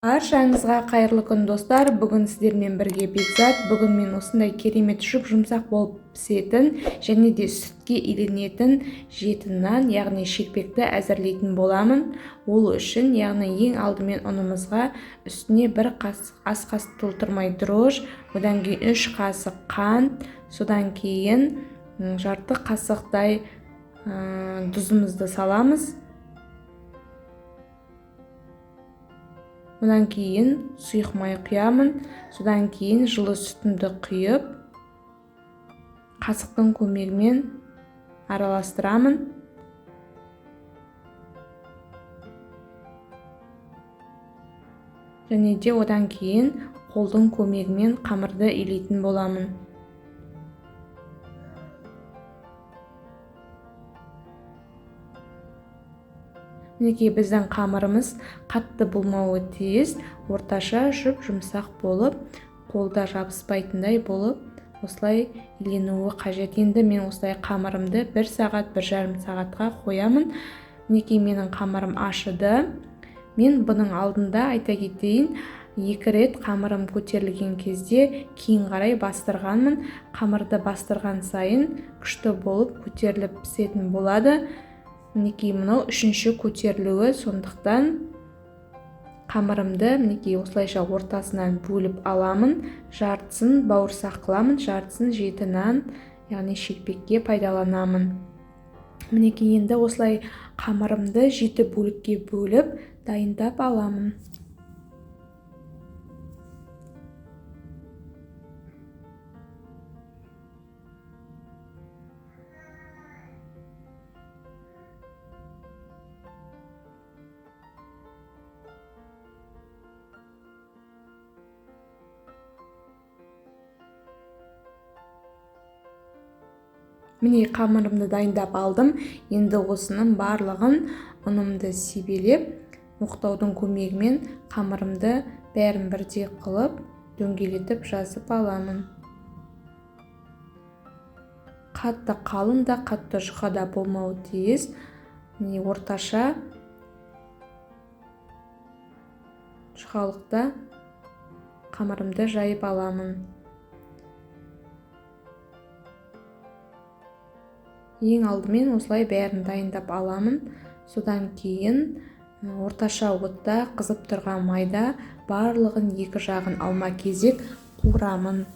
Баршаңызға қайырлы күн, достар! Бүгін сіздермен бірге Бекзат. Бүгін мен осындай керемет жұп-жұмсақ болып пісетін және де сүтке иленетін жеті нан, яғни шелпекті әзірлейтін боламын. Ол үшін, яғни ең алдымен ұнымызға үстіне бір қасық ас қасық толтырмай дрожж, одан кейін 3 қасық қант, содан кейін жарты қасықтай тұзымызды саламыз. Одан кейін сұйық май құямын, содан кейін жылы сүтімді құйып, қасықтың көмегімен араластырамын. Және де одан кейін қолдың көмегімен қамырды илейтін боламын. Мінекей, біздің қамырымыз қатты болмауы тиіс, орташа жұп-жұмсақ болып, қолда жабыспайтындай болып осылай иленуі қажет. Енді мен осылай қамырымды 1 сағат, 1,5 сағатқа қоямын. Мінекей, менің қамырым ашыды. Мен бұның алдында айта кетейін, 2 рет қамырым көтерілген кезде кейін қарай бастырғанмын. Қамырды бастырған сайын күшті болып көтеріліп пісетін болады. Мінекей, мынау 3-ші көтерілуі, сондықтан қамырымды мінекей осылайша ортасынан бөліп аламын. Жартысын бауырсақ қыламын, жартысын жеті нан, яғни шелпекке пайдаланамын. Мінекей, енді осылай қамырымды 7 бөлікке бөліп дайындап аламын. Міне, қамырымды дайындап алдым. Енді осының барлығын ұнымды себелеп, оқтаудың көмегімен қамырымды бәрін бірдей қылып, дөңгелетіп жазып аламын. Қатты қалың да, қатты жұқа да болмауы тиіс. Міне, орташа жұқалықта қамырымды жайып аламын. Ең алдымен осылай бәрін дайындап аламын. Содан кейін орташа отта қызып тұрған майда барлығын екі жағын алма кезек қуырамын.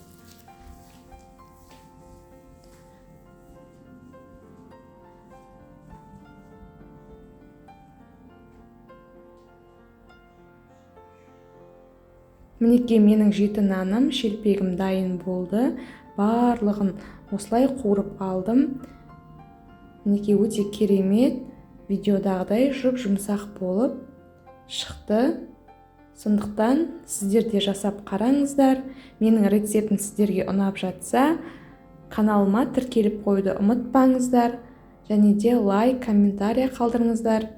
Мінекей, менің жеті наным, шелпегім дайын болды. Барлығын осылай қуырып алдым. Мінекей, өте керемет, видеодағыдай жұп-жұмсақ болып шықты. Сондықтан сіздер де жасап қараңыздар. Менің рецептім сіздерге ұнап жатса, каналыма тіркеліп қоюды ұмытпаңыздар. Және де лайк, комментария қалдырыңыздар.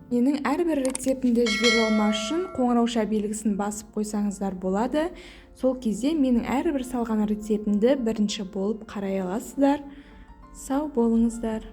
Менің әрбір рецептімді жіберіп алмас үшін қоңырауша белгісін басып қойсаңыздар болады. Сол кезде менің әрбір салған рецептімді бірінші болып қарай аласыздар. Сау болыңыздар.